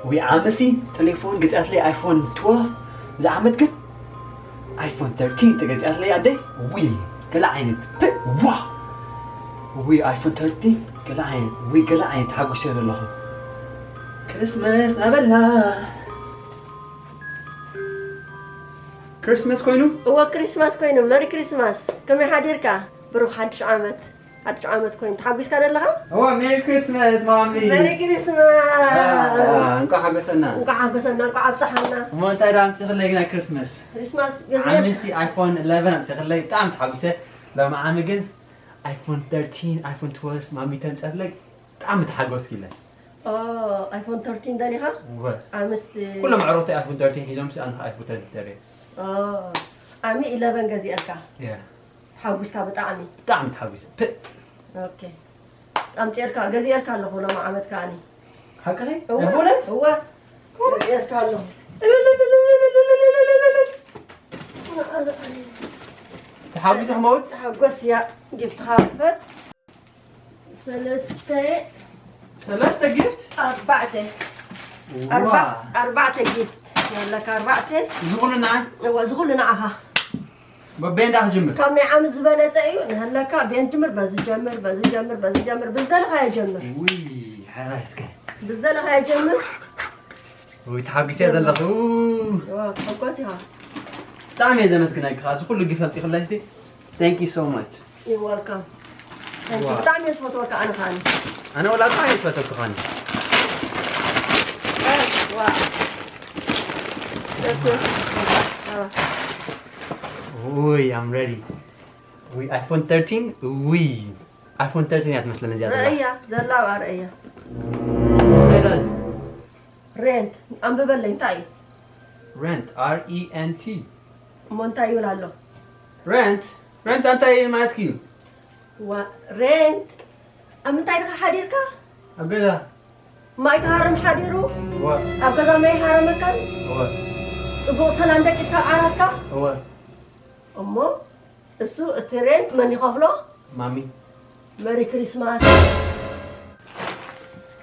ዊ ዓመሲ ቴሌፎን ገዚኣትለይ ኣይፎን ትወልቭ፣ እዚ ዓመት ግን ኣይፎን ተርቲን ተገዚኣትለይ ኣደይ። ዊ ገለ ዓይነት ፕ ዋ ዊ ኣይፎን ተርቲን ገለ ዓይነት ዊ ገለ ዓይነት ተሓጒሰ ዘለኹ። ክርስመስ ናበልና። ክርስመስ ኮይኑ? እወ፣ ክሪስማስ ኮይኑ። መሪ ክሪስማስ። ከመይ ሓዲርካ? ብሩኽ ሓድሽ ዓመት። ሓድሽ ዓመት ኮይኑ። ተሓጒስካ ደለኻ? እወ፣ ሜሪ ክሪስመስ ማሚ። መሪ ክሪስማስ። አ፣ እንኳዕ ሓጎሰና። እንኳዕ ሓጎሰና፣ እንኳዕ ኣብፀሓና። እሞ እንታይ ደኣ ኣምፂኽለይ ግና ክርስመስ? ክሪስማስ ገዚአ። ዓመሲ ኣይፎን ኢለቨን ኣምፂኽለይ፣ ብጣዕሚ ተሓጒሰ። ሎሚ ዓሚ ግን ኣይፎን ተርቲን፣ ኣይፎን ትወልቭ ማሚ ተምፀትለይ፣ ብጣዕሚ ተሓጎስኩ ኢለ። ኦ፣ ኣይፎን ተርቲን ደሊኻ? እወ። ኣምስት ኩሎም ኣዕሩኽተይ ኣይፎን ተርቲን ሒዞም ሲ፣ ኣነ ኣይፎን ተርቲን ደልየ። ኦ፣ ዓሚ ኢለቨን ገዚአልካ? ያ። ተሓጒስካ ብጣዕሚ? ብጣዕሚ ተሓጒሰ። ፕእ። ኦኬ። ኣምፂአልካ፣ ገዚአልካ ኣለኹ ሎሚ ዓመት ከኣኒ። ሓቅኺ? እወ፣ ናይ ብእውነት? እወ። ገዚአልካ ኣለኹ። ተሓጒሰ ክመውት? ተሓጎስ እያ፣ ጊፍትኻ ክፈት። ሰለስተ። ሰለስተ ጊፍት? ኣርባዕተ። ዋ። ኣርባ-፣ ኣርባዕተ ጊፍት። ያለካ ኣርባዕተ። እዚ ኩሉ ንዓይ? እወ፣ እዚ ኩሉ ንዓኻ። በበይ እንዳ ክጅምር? ካብ ናይ ዓመት ዝበለጸ እዩ። ንህለካ ቤን ጅምር፣ በዚ ጀምር፣ በዚ ጀምር፣ በዚ ጀምር። ብዝደለኻዮ ጀምር። ውይ፣ ሓራይ እስከ። ብዝደለኻዮ ጀምር። ውይ፣ ተሓጒሰ ዘለኹ። እወ፣ ተሓጎስ ኢኻ። ብጣዕሚ እየ ዘመስግነካ። እዚ ኩሉ ጊፍት ኣምፂኽለይ እስቲ። Thank you so much. You're welcome. Thank you. ዋ። ብጣዕሚ እየ ዝፈትወካ ኣነ ኸኣኒ። ኣነ ወላ ብጣዕሚ እየ ዝፈትወካ ኸኣኒ። ዋ። ውይ፣ I'm ready. ውይ፣ ኣይፎን ተርቲን፣ ውይ። ኣይፎን ተርቲን እያ ትመስለኒ እዚኣ ዘላ። ርእያ፣ ዘላ ኣብኣ ርእያ። እንታይ ደኣ እዚ? ሬንት፣ ኣንብበለይ፣ እንታይ እዩ? ሬንት፣ R E N T። እሞ እንታይ ይብል ኣሎ? ሬንት? ሬንት እንታይ ማለትኪ እዩ? ዋ፣ ሬንት፣ ኣብ ምንታይ ዲኻ ሓዲርካ? ኣብ ገዛ። ማይ ትሃርም ሓዲሩ? እወ። ኣብ ገዛ ማይ ይሃረመካን? እወ። ጽቡቕ ሰላም ደቂስካ ኣብ ዓራትካ? እወ። እሞ እሱ እቲ ሬንት መን ይኸፍሎ? ማሚ። መሪ ክሪስማስ።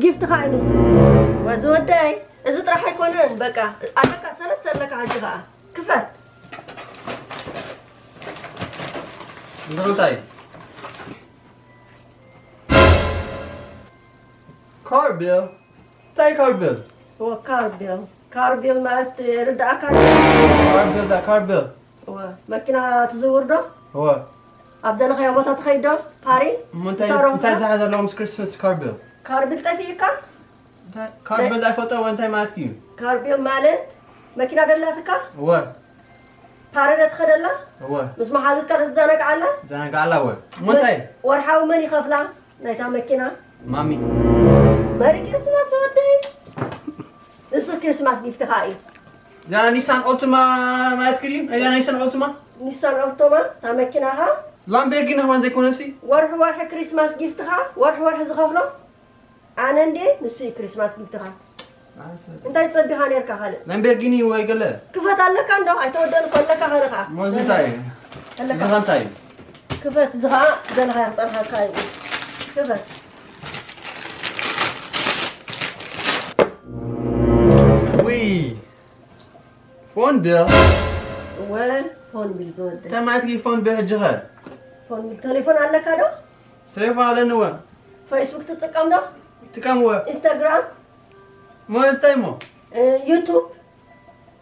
ጊፍትኻ እዩ ንሱ። ወዚ ወደይ፣ እዚ ጥራሕ ኣይኮነን፣ በቃ ኣለካ፣ ሰለስተ ኣለካ፣ ሕጂ ኸኣ ክፈት። እዚ እንታይ እዩ? ካር ቢል? እንታይ ካር ቢል? እወ፣ ካር ቢል። ካር ቢል ማለት ይርድኣካ? ካር ቢል፣ ዳ ካር ቢል። እወ፣ መኪና ትዝውር ዶ? እወ። ኣብ ደለኻዮ ቦታ ትኸይድ ዶ? ፓሪ? እሞ እንታይ፣ ምሳሮምካ? እንታይ ዝሓዘ ኣለዎ ምስ ክርስመስ ካር ቢል? ካር ቢል ጠፊእካ? እንታይ፣ ካር ቢል ኣይፈልጦ፣ እንታይ ማለት እዩ? ካር ቢል ማለት መኪና ደላትካ? እወ። ፓሪ ዶ ትኸደላ? እወ። ምስ መሓዙትካ ዶ ትዘናግዓላ? ዘናግዓላ እወ። እሞ እንታይ? ወርሓዊ መን ይኸፍላ? ናይታ መኪና? ማሚ። መሪ ክርስማስ ተወደይ። ንሱ ክርስማስ ጊፍትኻ እዩ። እዛ ኒሳን ኦልትማ ማለት ክድዩ? እዛ ኒሳን ኦልትማ? ኒሳን ኦልትማ፣ እታ መኪናኻ? ላምቤርጊኒ ከማን ዘይኮነሲ? ወርሒ ወርሒ ክሪስማስ ጊፍትኻ፣ ወርሒ ወርሒ ዝኸፍሎ? ኣነ እንዴ፣ ንሱ እዩ ክሪስማስ ጊፍትኻ። እንታይ ጸቢኻ ነርካ ካልእ? ላምቤርጊኒ ወይ ገለ? ክፈት ኣለካ እንዶ፣ ኣይተወደን እኮ ኣለካ ኸነ ኸዓ። ሞዚ እንታይ እዩ? ኣለካ። እዚ ኸ እንታይ እዩ? ክፈት፣ እዚ ኸዓ ዘለኻ ክጠርሃካ እዩ። ክፈት። ውይ፣ ፎን ቢል። እወ፣ ፎን ቢል ዝወደ። እንታይ ማለት እዩ ፎን ቢል ሕጂ ኸ? ፎን ቢል፣ ቴሌፎን ኣለካ ዶ? ቴሌፎን ኣለኒ እወ። ፌስቡክ ትጥቀም ዶ? ትጥቀም እወ። ኢንስታግራም? እሞ እንታይ እሞ? እ፣ ዩቱብ?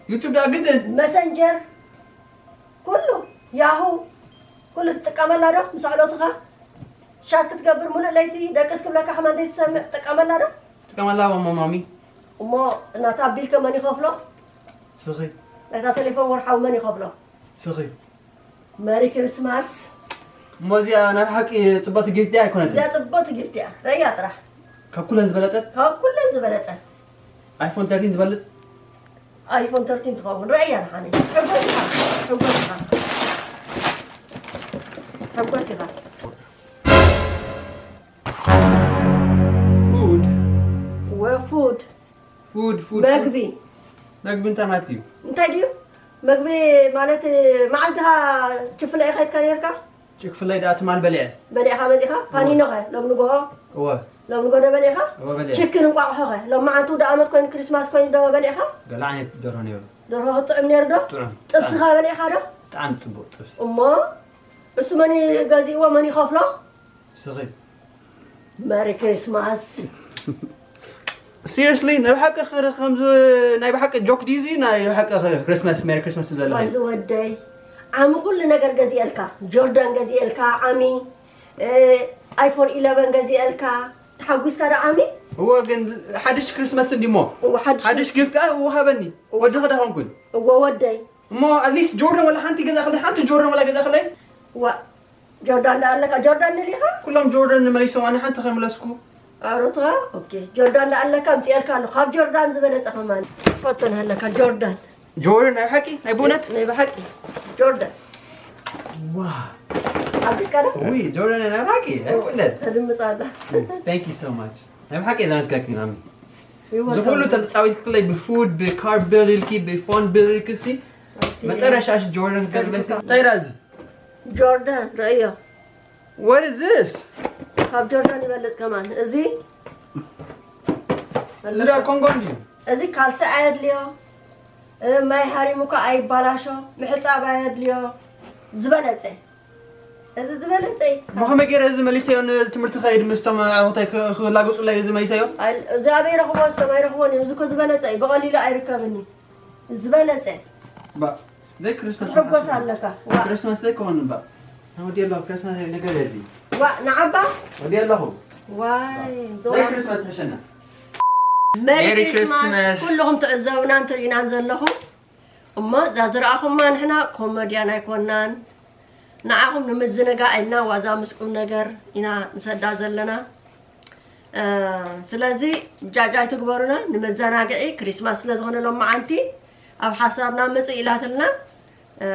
ዩቱብ ዳ ግድን? መሰንጀር? ኩሉ? ያሁ? ኩሉ ትጥቀመላ ዶ? ምስ ኣዕሎትኻ? ሻት ክትገብር ሙሉእ ለይቲ ደቅስ ክብለካ ከማን ዘይትሰምዕ ትጥቀመላ ዶ? ትጥቀመላ እሞ ማሚ። እሞ እናታ ቢል ከ መን ይኸፍሎ? ስኺ። ናይታ ቴሌፎን ወርሓዊ መን ይኸፍሎ? ስኺ። መሪ ክርስማስ። እሞ እዚኣ ናይ ብሓቂ ጽብቕቲ ጊፍት ድያ ኣይኮነትን? እዚኣ ጽብቕቲ ጊፍት እያ። ረእያ ጥራሕ። ካብ ኩለን ዝበለጸት? ካብ ኩለን ዝበለጸት። ኣይፎን ተርቲን ዝበልጽ? ኣይፎን ተርቲን ትኸውን። ረእያ ንሓነ። ሕጎስ ኢኻ። ሕጎስ ኢኻ። ሕጎስ ኢኻ። ፉድ። ወፉድ። ፉድ፣ ፉድ፣ ፉድ። መግቢ። መግቢ እንታይ ማለት እዩ? እንታይ ድዩ? መግቢ ማለት፣ መዓልቲ ዲኻ ችፍለ ኢኻ ከድካ ነርካ? ችፍለ ደኣ ትማል በሊዐ። በሊዕኻ መጺኻ? እወ። ፓኒኖኸ? ሎም ንጎሆ? እወ። ሎም ንጎ ዶ በሊዕኻ? እወ፣ በሊዐ። ችክን እንቋቑሖኸ? ሎም መዓልቲ ውደ ዓመት ኮይኑ፣ ክሪስማስ ኮይኑ ዶ በሊዕኻ? ገለ ዓይነት ደርሆ ነይሩ። ደርሆ ክጥዕም ነይሩ ዶ? ጥዑም። ጥብስኻ በሊዕኻ ዶ? ብጣዕሚ ጽቡቕ ጥብሲ። እሞ እሱ መን ገዚእዎ፣ መን ይኸፍሎ? ስኺ። መሪ ክሪስማስ። ሲሪየስሊ፣ ናይ ብሓቂ ክሪ-፣ ከምዚ ናይ ብሓቂ ጆክ ድዩ እዚ? ናይ ብሓቂ ክሪ-፣ ክሪስማስ፣ ሜሪ ክሪስማስ ትብል ዘለኺ? ዋይ ዝወደይ፣ ዓሚ ኩሉ ነገር ገዚኤልካ፣ ጆርዳን ገዚኤልካ፣ ዓሚ፣ እ፣ ኣይፎን ኢለቨን ገዚኤልካ፣ ተሓጒስካ ዶ ዓሚ? እወ፣ ግን ሓድሽ ክሪስማስ እንዲሞ። እወ፣ ሓድሽ ሓድሽ ክሪስ- ጊፍት ከኣ እወ ሃበኒ። እወ። ወድኺ ዳኾንኩን። እወ፣ ወደይ። እሞ ኣትሊስት ጆርዳን ወላ ሓንቲ ገዛእኽለይ፣ ሓንቲ ጆርዳን ወላ ገዛእኽለይ? ዋ፣ ጆርዳን ደኣ ኣለካ? ጆርዳን ንሊኻ? ኩሎም ጆርዳን ንመሊሶም፣ ኣነ ሓንቲ ከይመለስኩ። ኣሮትኻ? ኦኬ። ጆርዳን ደኣ ኣለካ? ኣምጽኤልካ ኣለኹ። ካብ ጆርዳን ዝበለጸ ከማን። ፈቶ ንሃለካ ጆርዳን። ጆርዳን ናይ ብሓቂ? ናይ ብእውነት? ናይ ብሓቂ። ጆርዳን። ዋ። ሓጒስካ ዶ? ውይ፣ ጆርዳን ናይ ብሓቂ? ናይ ብእውነት? ተድምጻ ኣላ። Thank you so much። ናይ ብሓቂ እየ ዘመስገንኪ ናሚ። You're እዚ ኩሉ welcome። ተጻዊትክለይ ብፉድ፣ ብካር ቢል ኢልኪ፣ ብፎን ቢል ኢልኪ ሲ፣ ኦኬ። መጨረሻ እሺ ጆርዳን ገለስ። እንታይ ዳ እዚ? ጆርዳን፣ ረእዮ። What is this? ካብ ጆርዳን ይበልጽ ከማን። እዚ እዚ ዳ ኮንጎ እንድዩ? እዚ ካልሲ ኣየድልዮ፣ እ፣ ማይ ሃሪሙ እኮ ኣይባላሾ፣ ምሕጻብ ኣየድልዮ። ዝበለጸ። እዚ ዝበለጸ እዩ። እሞ ከመይ ገይረ እዚ መሊሰዮ ንትምህርቲ ከይድ ምስቶም ኣቦታይ ክ-፣ ክላገጹለይ እዚ መሊሰዮ? ኣይ፣ እዚ ኣበይ ረኽቦ? ሰብ ኣይረኽቦን እዮም። እዚ እኮ ዝበለጸ እዩ። ብቐሊሉ ኣይርከብን እዩ። ዝበለጸ። ባ፣ ዘይ ክርስማስ ክትሕጎስ ኣለካ። ዋ። ክርስማስ ዘይከውን ባ። ወዲ ኣለኹ፣ ክርስማስ ነገር የድሊ። ዋ፣ ንዓባ? ወዲ ኣለኹ። ዋይ፣ ዘይ ዞ-፣ ክርስማስ ተሸና። ሜሪ ሜሪ ክሪስማስ ክሪስማስ። ኩልኹም ትዕዘቡናን ትርእዩናን ዘለኹም። እሞ እዛ ዝረኣኹማ ንሕና ኮመድያን ኣይኮናን። ንዓኹም ንምዝንጋዕ ኢልና ዋዛ ምስ ቁም ነገር ኢና ንሰዳ ዘለና። እ፣ ስለዚ ጃጅ ኣይትግበሩና፣ ንመዘናግዒ ክሪስማስ ስለ ዝኾነ ሎመዓንቲ ኣብ ሓሳብና ምጽእ ኢላትልና፣ እ፣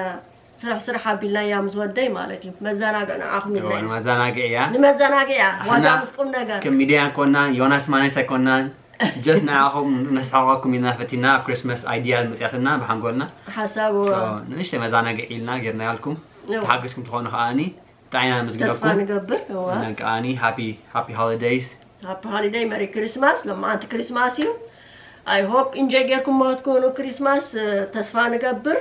ስራሕ ስራሕ ኣቢልናያ ምስ ወደይ ማለት እዩ። መዘናግዒ ንዓኹም እዋ፣ ኢልና ኢና። ንመዘናግዒ እያ። ንመዘናግዒ እያ፣ ዋዛ ንሕና ምስ ቁም ነገር። ኮሜድያን ኮናን፣ ዮናስ ማኔስ ኣይኮናን። ጀስት ንዓኹም ነስሓቕኩም ኢልና ፈቲና፣ ኣብ ክሪስማስ ኣይድያ መጽያትና ብሓንጎልና። ሓሳብ፣ ሶ፣ እዋ። ንእሽተይ መዘናግዒ ኢልና ጌርናያልኩም። እዋ። ተሓጊዝኩም ትኾኑ ከኣኒ፣ ብጣዕሚ ኢና ተስፋ ነመስግነኩም። ንገብር፣ እዋ። እና ከኣኒ፣ ሃፒ፣ ሃፒ ሆሊደይስ። ሃፒ ሆሊደይ፣ መሪ ክሪስማስ። ሎማዓንቲ ክሪስማስ እዩ። ኣይ ሆፕ ኢንጆይ ጌርኩሞ ክትኮኑ ክሪስማስ፣ እ፣ ተስፋ ንገብር።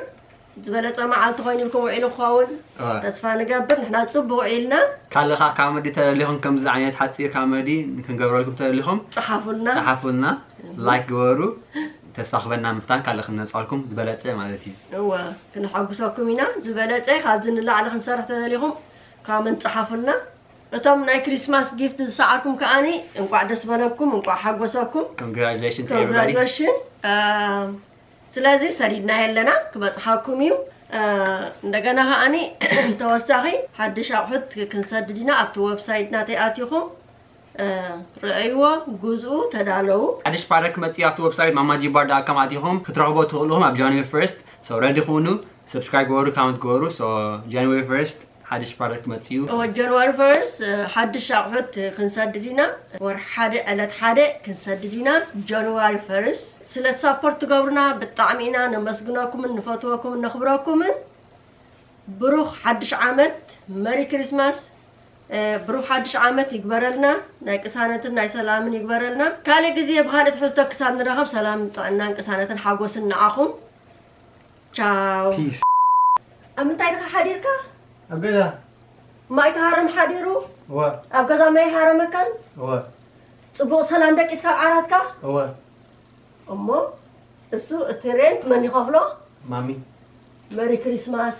ዝበለጸ መዓልቲ ኮይኑልኩም ውዒሉ ክኸውን እዋ። ተስፋ ንገብር። ንሕና ጽቡቕ ውዒልና። ካልእ ኸኣ ካመዲ ተደሊኹም ከምዚ ዓይነት ሓጺር ካመዲ ክንገብረልኩም ተደሊኹም ጸሓፉልና። ጸሓፉልና። እህ። ላይክ ግበሩ። ተስፋ ክበና ምፍታን ካልእ ክንመጽኣልኩም ዝበለጸ ማለት እዩ። እዋ፣ ክንሓጉሰኩም ኢና። ዝበለጸ ካብዚ ንላዕሊ ክንሰርሕ ተደሊኹም ካመንት ጸሓፉልና። እቶም ናይ ክሪስማስ ጊፍት ዝሰዓርኩም ከኣኒ እንቋዕ ደስ በለኩም፣ እንቋዕ ሓጎሰኩም። ኮንግራጁሌሽን to everybody። ኮንግራጁሌሽን። እ፣ ስለዚ ሰዲድናዮ ኣለና፣ ክበጽሓኩም እዩ። እ፣ እንደገና ከኣኒ ተወሳኺ ሓድሽ ኣቑሑት ክንሰድድ ኢና። ኣብቲ ዌብሳይት ናተይ ኣቲኹም እ፣ ርኣይዎ፣ ግዝኡ፣ ተዳለዉ። ሓድሽ ፕሮዳክት ክመፅእ ኣብቲ ዌብሳይት ማማጂ ባር ዳት ኮም ኣቲኹም ክትረኽቦ ትኽእሉ ኢኹም። ኣብ ጃንዋሪ ፈርስት ሰው ረዲ ኩኑ። ሰብስክራይብ ገበሩ፣ ካመንት ገበሩ። ሶ ጃንዋሪ ፈርስት ሓድሽ ፕሮዳክት ክመፅእ እዩ። ጃንዋሪ ፈርስት ሓድሽ ኣቑሑት ክንሰድድ ኢና። ወር ሓደ ዕለት ሓደ ክንሰድድ ኢና። ጃንዋሪ ፈርስት ስለ ሳፖርት ትገብሩና ብጣዕሚ ኢና ነመስግነኩምን ንፈትወኩምን ነኽብረኩምን። ብሩኽ ሓድሽ ዓመት፣ መሪ ክሪስማስ። ብሩኽ ሓድሽ ዓመት ይግበረልና። ናይ ቅሳነትን ናይ ሰላምን ይግበረልና። ካልእ ግዜ ብኻልእ ትሕዝቶ ክሳብ ንራኸብ ሰላም ጥዕናን ቅሳነትን ሓጎስን ንዓኹም። ቻው። ፒስ። ኣብ ምንታይ ድኻ ሓዲርካ? ኣብ ገዛ ማይ ክሃረም ሓዲሩ? እወ ኣብ ገዛ ማይ ሃረመካን? እወ ጽቡቕ ሰላም ደቂስካ ኣብ ዓራትካ? እወ እሞ እሱ እቲ ሬንት መን ይኸፍሎ? ማሚ መሪ ክሪስማስ።